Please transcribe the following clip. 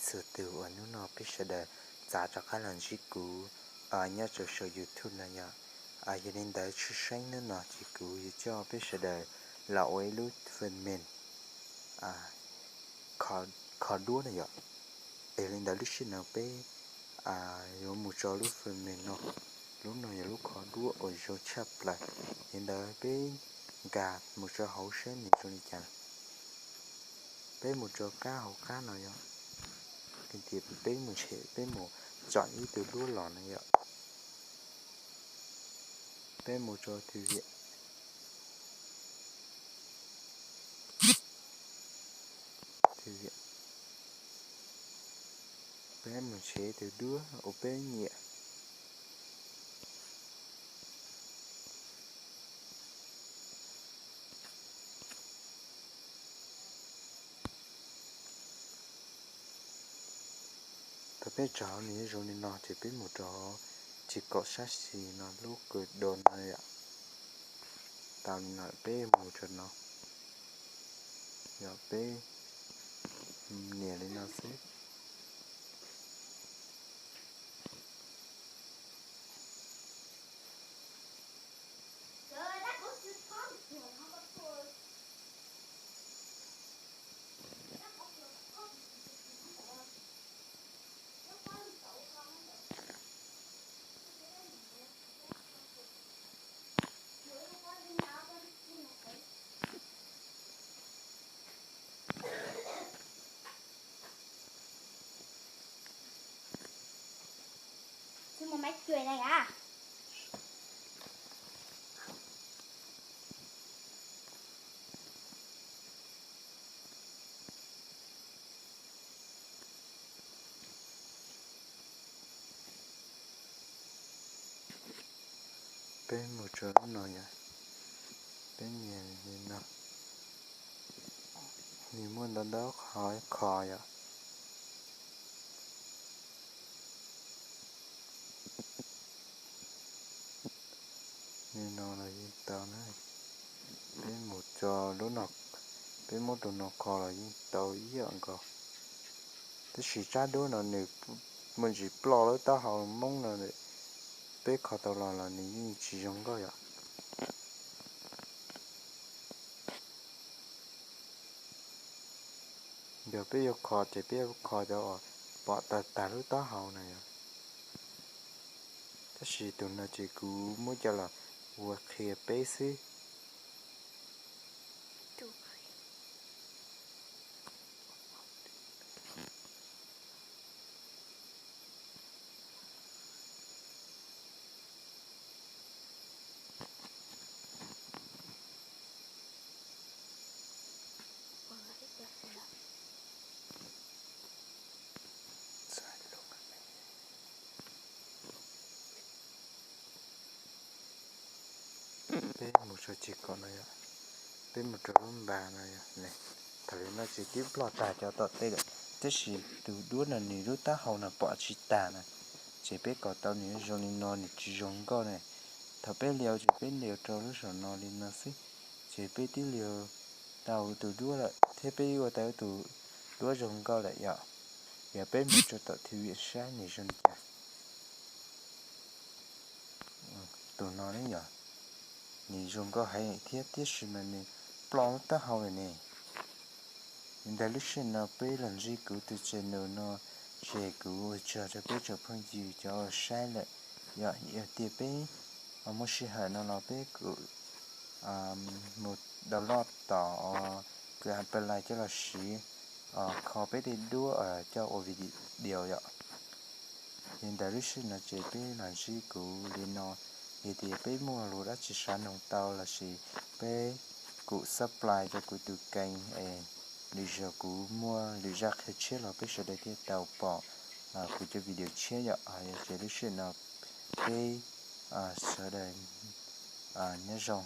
txhua tus uas hnub no peb sawv daws txav rov qab los ntsib kuv nyob rau saum YouTube no yom. Yog li ntawd tshwj xeeb hnub no ces kuv yuav coj peb sawv daws los ua ib lub fwm mem kho duab na yom. Yog li ntawd lub sij hawm no peb yuav mus rau lub fwm mem no, lub no yog lub kho duab uas zoo tshaj plaws. Yog li ntawd peb nkag mus rau hauv saib nws zoo li cas. Peb mus rau qab hauv qab no yom, tias peb mus ntshe peb mus chọn ib tug duab los no yom. Peb mus rau thư viện, thư viện, peb mus ntshe tus duab uas peb nyiam. Thaum peb tso nws zoo li no ces peb mus rau tsis kaum sab xis no lub kws do no yom. Tau li no peb mus rau no, yog peb nias li no xwb. Peb mus rau lub no yom, peb nias li no, nws muaj ntau ntau qhov kho yom. Li no los yeej tau na. Peb mus rau lub no, peb muab rau no kho los yeej tau ib yam nkaus. Tab sis tsab duab no nws muaj ntsis ploj lub taub hau Hmoob no, peb kho tau los los nws yeej tsis zoo nkauj yom. Yog peb yuav kho ces peb yuav kho cov uas pom tag tag lub taub hau na yom. Tab sis tus no ces kuv muab coj los ua qhia peb xwb. Peb mus rau ces kom no yom, peb mus rau lub npas no yom. Thaum li no ces twb ploj tag cov tom tej lawm, tab sis tus duab no nws lub taub hau no pom tsis tag na, ces peb kom tau nws zoo li no nws tsis zoo nkauj na. Thaum peb liaus ces peb liaus rau lub saum no li no xwb, ces peb twb liaus tau tus duab lawm thiab peb ua tau tus duab zoo nkauj lawm yom. Yog peb mus rau tom thư viện saib nws zoo li cas. Tus no ne yom, nws zoo nkauj heev thiab tiam sis mas nws ploj lub taub hau lawm ne. Li ntawd lub sij hawm no peb los ntsib kuv tus channel no, ces kuv ua tsaug rau peb tsoom phooj ywg cov saib lawm. Yog tias peb muaj sij hawm no los peb kuj mus download tom kws apply coj los siv kho peb tej duab coj ua video yom. Li ntawd lub sij hawm no ces peb los ntsib kuv li no, yog tias peb muaj lus dab tsi xav noog tau lossis peb kuj subscribe rau kuv tus kênh es lwm zaus kuv muaj lwm zaj qhia tshiab los peb sawv daws thiaj tau pom kuv cov video tshiab yom. Yog ces lub sij hawm no peb sawv daws nyob zoo.